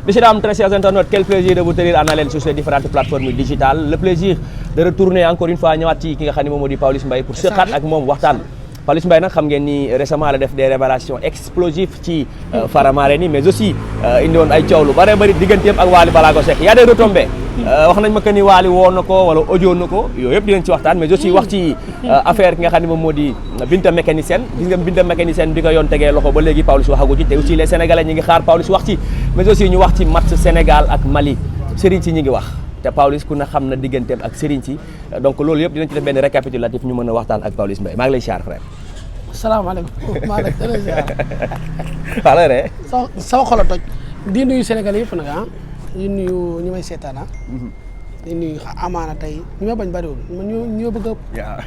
Messieurs, dames, très chers internautes, quel plaisir de vous tenir en haleine sur ces différentes plateformes digitales. Le plaisir de retourner encore une fois ñëwaat ci ki nga xam ne moom moo di Pawlish Mbaye pour seqaat ak moom waxtaan. Pawlish Mbaye nag xam ngeen ni récemment la def des révélations explosives ci Faramareen mais aussi indi woon ay coow lu bare bari digganteem ak Wally Ballago Seck y a des retombées. wax nañ ma que ni Wally woo na ko wala audio na ko yooyu yëpp dinañ ci waxtaan mais aussi wax ci affaire ki nga xam ne moom moo di Binta mécanicienne gis nga Binta mécanicienne bi ko yoon tegee loxo ba léegi Pawlish waxagu ci te aussi les Sénégalais ñi ngi xaar Pawlish wax ci mais aussi ñu wax ci match Sénégal ak Mali Serigne si ñi ngi wax te Pawlish ku na xam na digganteem ak Serigne si donc loolu yëpp dinañ ci def benn récapitulatif ñu mën a waxtaan ak Pawlish Mbaye maa ngi lay siyaar frère. salaamaaleykum maa ngi lay ziar. waaw rek. sama xol a toj di nuyu Sénégalais yëpp nag di nuyu ñi may seetaan di nuyu amaana tey ñi ma bañ bariwul man ñoo bëgg a. waaw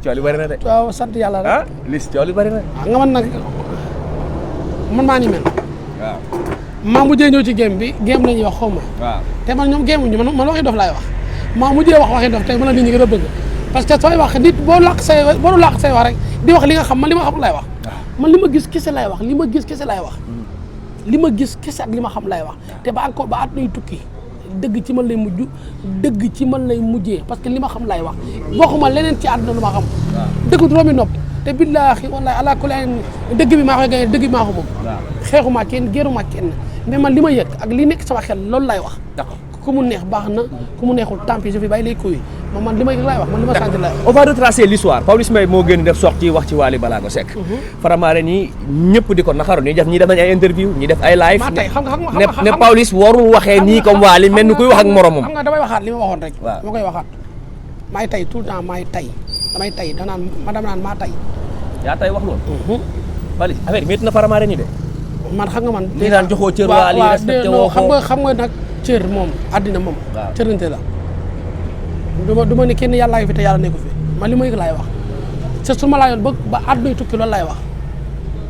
coow li bari na de. waaw sant yàlla rek. Liss coow li bari na. nga man nag man maa ni mel. waaw. maa mujjee ñëw ci game bi game la ñuy wax xaw ma. waaw te man ñoom game ñu man waxi dof laay wax maa mujjee wax waxi dof tey man la nit ñi gën a bëgg parce que sooy wax nit boo làq say wax rek di wax li nga xam man li ma xam laay wax. man li ma gis kese laay wax li ma gis kese laay wax. li ma gis kese ak li ma xam laay wax te ba encore ba at nuy tukki dëgg ci man lay mujj dëgg ci man lay mujjee parce que li ma xam laay wax waxuma leneen ci àdduna lu ma xam. dëgg du rombi nopp te billaahi wallaahi ala kulli dëgg bi maa koy gañe dëgg bi maa ko moom. xeexuma kenn géeruma kenn mais man li ma yëg ak li nekk sama xel loolu laay wax. d'accord ku mu neex baax na ku mu neexul tant pis je fi bàyyi lay koy man li ma yëg laay wax man li ma sant laay wax. on va retracer l'histoire Pawlish Mbaye moo gën def sortie wax ci Wally Ballago Seck. Faramareen yi ñëpp di ko naxaru ñi def nañ ay interview ñi def ay live. maa tey xam nga ne Pawlish warul waxee nii comme Wally mel ni kuy wax ak moromam. xam nga damay waxaat li ma waxoon rek. waaw ma koy waxaat maay tay tout le temps maay tay damay tay dama naan maa tay. yaa tay wax loolu. Pawlish affaire yi métti na Faramareen yi de. man xam nga man. li daan joxoo cër Wally respecté woo ko xam nga nag cër moom àddina moom. waaw cërante la. du ma ne kenn yàllaa ngi fi te yàlla nekku fi man li ma yëg laay wax te su ma laajoon ba àdduna tukki loolu laay wax.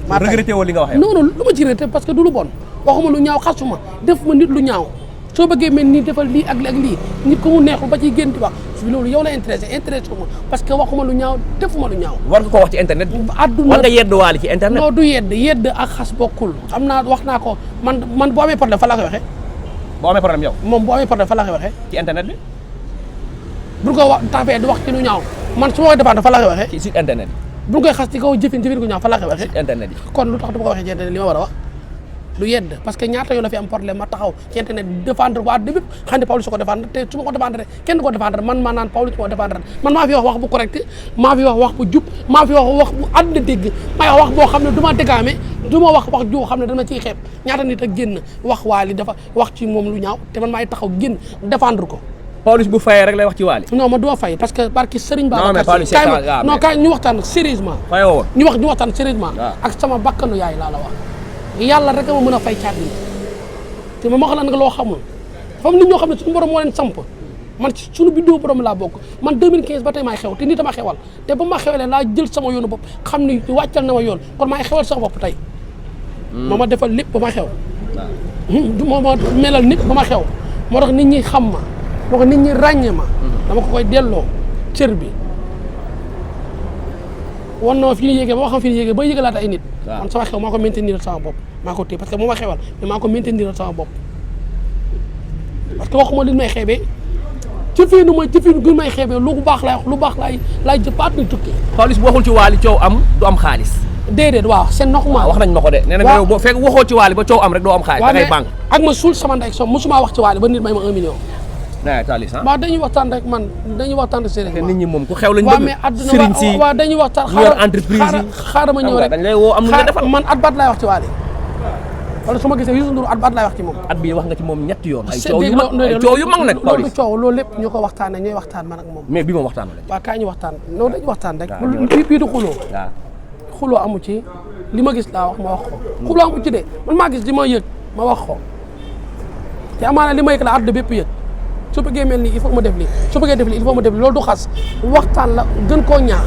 maa regretté woo li nga wax non non lu ma ci regretté parce que du lu bon waxuma lu ñaaw xasuma def ma nit lu ñaaw soo bëggee mel nii defal lii ak lii nit ko mu neexul ba ciy génn di wax loolu yow la intéressé ma parce que waxuma lu ñaaw defuma lu ñaaw. war nga ko wax ci internet. àdduna war nga yedd Wally ci internet. non du yedd ak xas bokkul xam naa wax naa ko man boo amee problème fa la koy waxee. boo amee problème yow. moom boo amee problème fa la koy waxee. ci internet bi. bu ñu ko wax tafee di wax ci lu ñaaw man su ma koy défendre fa la koy waxee. ci site internet bi. bu ñu koy xas ci kaw jëfin ko ñaaw fa la koy waxee. site internet yi. kon lu tax du ma ko waxee ci internet li ma war a wax du yedd parce que ñaata yoon la fi am problème ma taxaw ci internet défendre waa début xam ne Pawlish su ko défendre te su ma ko défendre kenn du ko défendre man maa naan Pawlish ko défendre man maa fi wax bu correct maa fi wax bu jub maa fi wax bu àdduna dégg maa wax boo xam ne du ma déggaame du ma wax joo xam ne dama ciy xeeb ñaata nit ak génn wax Wally dafa wax ci moom lu ñaaw te man maay taxaw génn défendre ko. Pawlish bu fayee rek lay wax ci Wally. non ma du ma fay parce que barki Serigne Ba. non mais Pawlish kaay ñu waxtaan sérieusement. fayoo woon ñu waxtaan sérieusement ak sama bakkanu yaay laa la wax yàlla rek ma mën a fay caat yi te ma wax la nag loo xamul dafa am nit ñoo xam ne suñu borom moo leen samp man ci suñu biddoo borom laa bokk man 2015 ba tey maay xew te nit dama xewal te ba ma xewalee laa jël sama yoonu bopp xam ni wàccal na ma yoon kon maay xewal sama bopp tey ma defal lépp ba ma xew moo ma melal nit ba ma xew moo tax nit ñi xam ma moo tax nit ñi ràññee ma dama ko koy delloo cër bi wan na ma fi ñu yéegee ba ma xam fi ñu yéegee ba yëgalaat ay nit man sama xew maa ko maintenir sama bopp maa ko téye parce que moo ma xewal mais maa ko maintenir sama bopp parce que waxuma li may xeebee jëfeenu gu may xeebee lu baax laay wax lu baax laay jëppaat ni tukki. Pawlish bu waxul ci Wally coow am du am xaalis. déedéet waaw c'est normal. wax nañ ma ko de nee na yow boo fekk waxoo ci Wally ba coow am rek doo am xaalis da ngay banque. ak ma suul sama ndey so musuma wax ci Wally ba nit may ma 1 million. waaw dañuy waxtaan rek man dañuy waxtaan rek sérieusement. nit ñi moom ku xew lañ bëgg. mais àdduna waaw dañuy waxtaan. yor entreprise yi xaaral ma ñëw rek dañ lay woo am lu ñu defal man at baat laay wax ci Wally wala su ma gisee Youssou Ndour at baat laay wax ci moom. at bi wax nga ci moom ñetti yoon. ay coow yu mag nag loolu coow loolu lépp ñu ko waxtaanee ñooy waxtaan man ak moom. mais bi moom waxtaan la. waaw kaay ñu waxtaan loolu dañuy waxtaan rek. bii du xuloo. waaw xuloo amu ci li ma gis laa wax ma wax ko. xuloo amu ci de man maa gis li ma yëg ma wax ko te amaana li ma yëg la àdduna bépp yëg su bëggee mel nii il faut ma def lii su bëggee def lii il faut ma def lii loolu du xas waxtaan la gën koo ñaax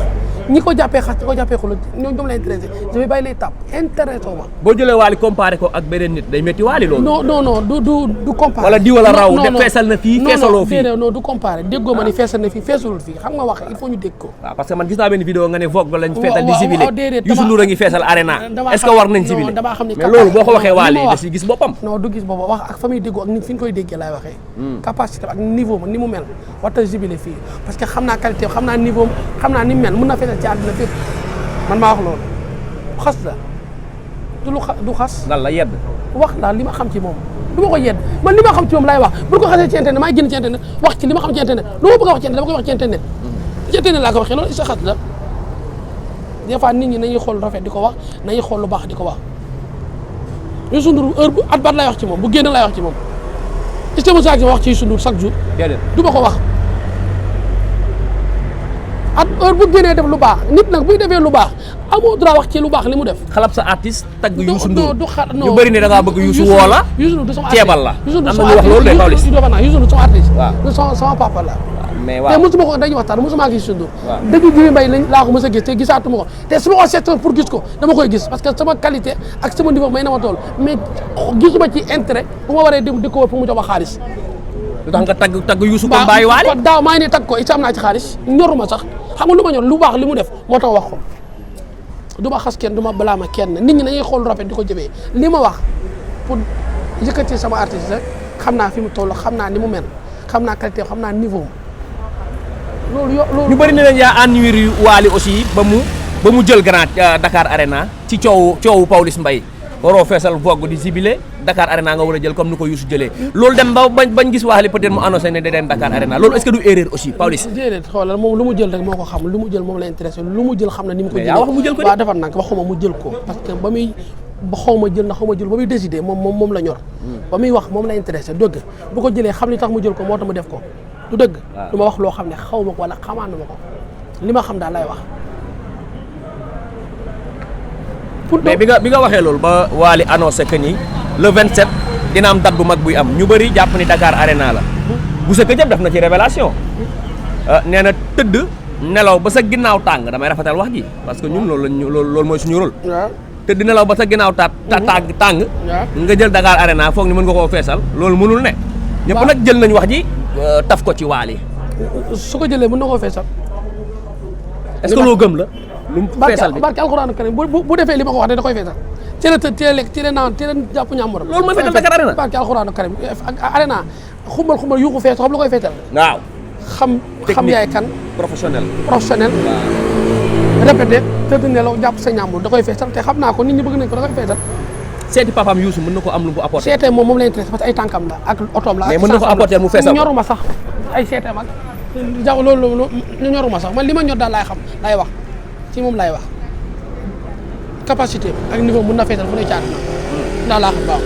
ñi ko jàppee xas ñi ko jàppee xulul ñoom la intéressé je vais bàyyi lay tàpp intéressé wu ma. boo jëlee Wally comparé ko ak beneen nit day métti Wally loolu. non du comparé. wala di wala raw de feesal na fii feesaloo fii. non du comparé déggoo ma ni feesal na fii feesalul fii xam nga wax il faut ñu dégg ko. waaw parce que man gis naa benn vidéo nga ne Vogue lañ feesal di zibilé déedéet Youssou Ndour a ngi feesal arena est-ce que war nañ zibilé damaa xam ne mais loolu boo ko waxee Wally da si gis boppam. non du gis boppam wax ak fa muy déggoo ak ni fi ñu koy déggee laay waxee. capacité ak niveau ma ni mu mel warta zibilé fii parce que xam naa qualité xam naa niveau xam naa ni mu mel mën na feesal ci àddina fépp man maa wax loolu xas la du xas. lan la yedd. wax la li ma xam ci moom du ma ko yedd man li ma xam ci moom laay wax bu ko xasee ci internet maa génn ci internet wax ci li ma xam ci internet lu ma bëgg a wax ci internet dama koy wax ci internet. ci internet laa ko waxee loolu isa xas la des fois nit ñi nañuy xool rafet di ko wax nañuy xool lu baax di ko wax. Youssou Ndour heure bu at baat laay wax ci moom bu génn laay wax ci moom est-ce que mos a wax ci Youssou Ndour chaque jour. déedéet du ma ko wax. at heure bu génnee def lu baax nit nag buy defee lu baax amoo droit wax ci lu baax li mu def. xalab sa artiste tagg Youssou Ndour du xa non ñu bëri ne da ngaa bëgg Youssou woo la. Youssou Ndour du sama ceebal la Youssou Ndour am na ñu wax loolu de Pawlish. Youssou Ndour sama artiste. waaw sama papa la. mais te waaw mosuma ko dañuy waxtaan mosuma gis Youssou Ndour. waaw dëgg Jibi Mbaye lañ laa ko mos a gis te gisaatuma ko te su ma ko seetoon pour gis ko dama koy gis parce que sama qualité ak sama niveau may na ma toll mais gisuma ci intérêt bu ma waree di ko wër pour mu jox ma xaalis. lu tax nga tagg Youssou comme bàyyi Wally. waaw daaw maa ngi ne tagg ko it am naa ci xaalis ñoruma sax xam nga lu ma ñor lu baax li mu def moo tax wax ko du ma xas kenn du ma balaama kenn nit ñi dañuy xool rafet di ko jëfee li ma wax pour yëkkati sama artiste rek xam naa fi mu toll xam naa ni mu mel xam naa qualité xam naa niveau loolu ñu bëri na leen yaa ennuyer Wally aussi ba mu jël Grand Dakar Arena ci coowu Pawlish Mbaye waroo feesal Vogue di zibilé Dakar Arena nga war a jël comme ni ko Youssou jëlee loolu dem ba bañ gis Wally peut-être mu annoncé ne da dem Dakar Arena loolu est-ce que du erreur aussi Pawlish. déedéet xoolal moom lu mu jël rek moo ko xam lu mu jël moom la intéressé lu mu jël xam na ni mu ko jëlee. yaa wax mu jël ko waaw defar nag waxuma mu jël ko parce que ba muy xaw ma jël na xaw ma jël ba muy décidé moom la ñor. ba muy wax moom la intéressé dëgg bu ko jëlee xam li tax mu jël ko moo tax mu def ko du dëgg. du ma wax loo xam ne xaw ma ko wala xamaan na ma ko li ma xam daal lay wax. mais bi nga waxee loolu ba Wally annoncé que ni le 27 dina am date bu mag buy am ñu bëri jàpp ni Dakar Arena la bu sa këjëf def na ci révélation nee na tëdd nelaw ba sa ginnaaw tàng damay rafetal wax ji parce que ñun loolu mooy suñu rôle. waaw tëdd nelaw ba sa ginnaaw tàng nga jël Dakar Arena foog ni mën nga koo feesal loolu mënul ne. ñëpp nag jël nañ wax ji taf ko ci Wally. su ko jëlee mën na koo feesal. est-ce que loo gëm la. lu mu feesal bi barke alxuraan karim bu defee li ma ko wax da koy feesal ci la tëdd ci la lekk ci la naan ci la jàpp ñàmburam loolu mooy feesal Dakar Arena barke alxuraan karim ak Arena xumbal yuuxu fees xam la koy feesal waaw xam yaay kan professionnel répété tëdd nelaw jàpp sa ñàmbur da koy feesal te xam naa ko nit ñi bëgg nañ ko da koy feesal seeti papaam Youssou mën na ko am lu mu apporté seetee moom la intéressé parce que ay tànkam la ak otoom la mais mën na ko apporté mu feesal ñoruma sax ay seeteem ak jaw loolu ñoruma sax man li ma ñor daal laay xam laay wax ci moom laay wax capacité ak niveau mën na feesal fu ne caat na laa xam baax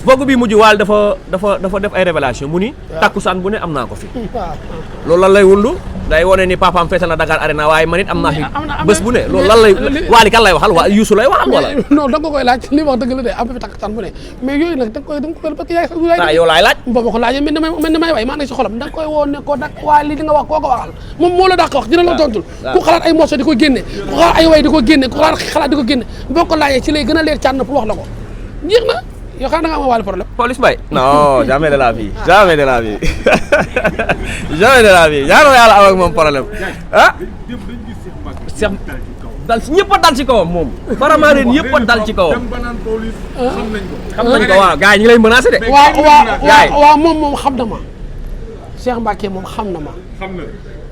Vogue bi mujj Wally dafa def ay révélation mu ni takkusaan bu ne am naa ko fi loolu lan lay wundu day wone ni papaam feesal na Dakar Arena waaye man it am naa fi bés bu ne loolu lan lay Wally kan lay waxal waa Youssou lay waxal wala non da nga koy laaj li wax dëgg la de am fi takkusaan bu ne mais yooyu nag da nga koy parce que yaay yow laay laaj boo ma ko laajee mel ni may way maa nekk si xolam da nga koy woo ne ko nag waa li di nga wax koo ko waxal moom moo la dàq wax dina la tontul ku xalaat ay morceau di ko génne ku xalaat ay way di ko génne ku xalaat di ko génne boo ko laajee ci lay gën a leer cànn pour wax la ko jeex na yow xanaa da nga am Wally problème. Pawlish Mbaye non jamais de la vie jamais de la vie jamais de la vie ñaanoo yàlla am ak moom problème ah. Cheikh dal ñëpp a dal ci kawam moom. vraiment ren ñëpp a dal ci kawam. xam nañ ko waaw gars yi ñu ngi lay menacé de. waaw moom xam na ma. Cheikh Mbacké moom xam na ma.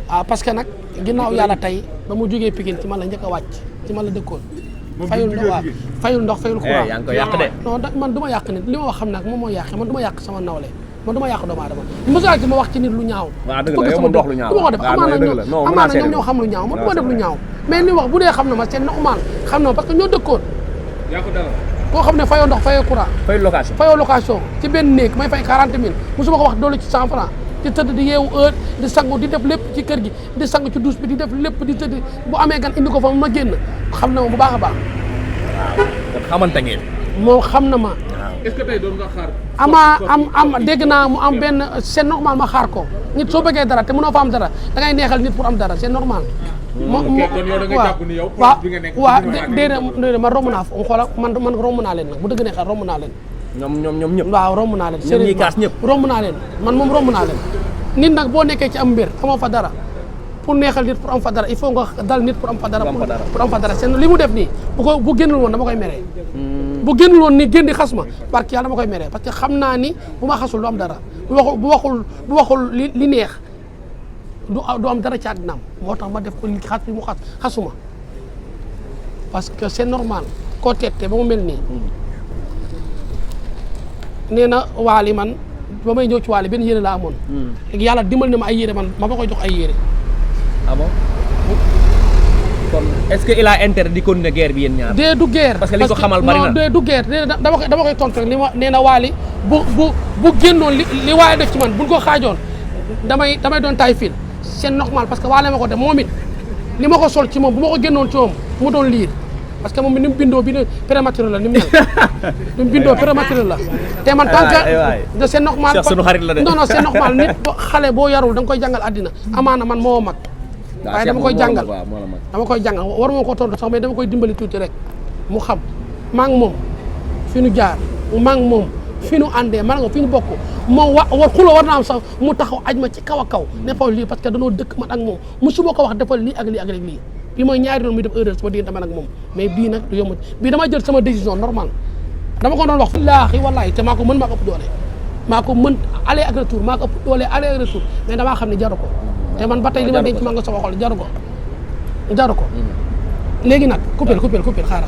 waaw parce que nag ginnaaw yàlla tey ba mu jógee Pikine ci man la njëkk a wàcc ci man la dëkkoon. fayul ndox waaw fayul ndox fayul courant yaa ngi koy yàq de. non man du ma yàq nit li ma wax xam nag moom moo yàqee man du ma yàq sama nawle man du ma yàq doomu aadama mosaa gi ma wax ci nit lu ñaaw. waaw dëgg la yow moom wax lu ñaaw du ma ko def amaana ñoom ñoo xam lu ñaaw man du ma def lu ñaaw mais li wax bu dee xam na ma c'est normal xam na ma parce que ñoo dëkkoon. koo xam ne fayoo ndox fayoo courant. fayoo location ci benn néeg may fay 40 000 musuma ko wax doolu ci 100 francs di tëdd di yeewu heure di sangu di def lépp ci kër gi di sangu ci douche bi di def lépp di tëdd bu amee gan indi ko fa ma génn xam na ma bu baax a baax. waaw kon xamante ngeen. moom xam na ma. est-ce que tey doon nga xaar. am dégg naa mu am benn c'est normal ma xaar ko nit soo bëggee dara te mënoo fa am dara da ngay neexal nit pour am dara c'est normal kon yow da nga jàpp ni yow bi nga nekk waaw déedéet man romb naa fa xoolal man romb naa leen nag bu dëgg ne xel romb naa leen ñoom ñëpp waaw romb naa leen ñoom ñuy kaas ñëpp romb naa leen man moom romb naa leen nit nag boo nekkee ci am mbir amoo fa dara pour neexal nit pour am fa dara il faut nga dal nit pour am fa dara pour am fa dara seen li mu def nii bu génnul woon dama koy meree bu génnul woon ni génn di xas ma parce que yàlla dama koy meree parce que xam naa ni bu ma xasul du am dara bu waxul li neex du am dara ci àddinaam moo tax ma def ko li xas bi mu xasuma parce que c'est normal koo teette ba mu mel nii nee na waali man ba may ñëw ci waali benn yére laa amoon léegi yàlla dimbal na ma ay yére man ma koy jox ay yére ah bon kon est-ce que il a intérêt di continuer guerre bi yéen ñaar dee du guerre parce que li ko xamal bari na non dee du guerre dama koy tontu rek li ma nee na waali bu génnoon li waaye def ci man buñ ko xaajoon damay doon taay fil c'est normal parce que waale ma ko def moom it li ma ko sol ci moom bu ma ko génnoon ci moom mu doon liir parce que moom ni mu bindoo bi prématuré la ni mu mel ni mu bindoo prématuré la te man tant que c'est normal sunu xarit la de non c'est normal nit xale boo yarul da nga koy jàngal àddina amaana man moo mag waaye dama koy jàngal waruma ko tontu sax mais dama koy dimbali tuuti rek mu xam maa ngi moom fi nu jaar maa ngi moom fi nu àndee maa ngi fi ñu bokk moom war xuloo war naa am sax mu taxaw aj ma ci kaw a kaw ne fa lii parce que danoo dëkk man ak moom musuma ko wax defal lii ak lii ak lii bii mooy ñaari doon muy def erreur sama diggante man ak moom mais bii nag du yomb bii dama jël sama décision normal dama ko doon wax fillaahi wallaahi te maa ko mën maa ko ëpp doole maa ko mën aller ak retour maa ko ëpp doole aller ak retour mais damaa xam ne jaru ko te man ba tey li ma denc maa nga sama xol jaru ko léegi nag coupé xaar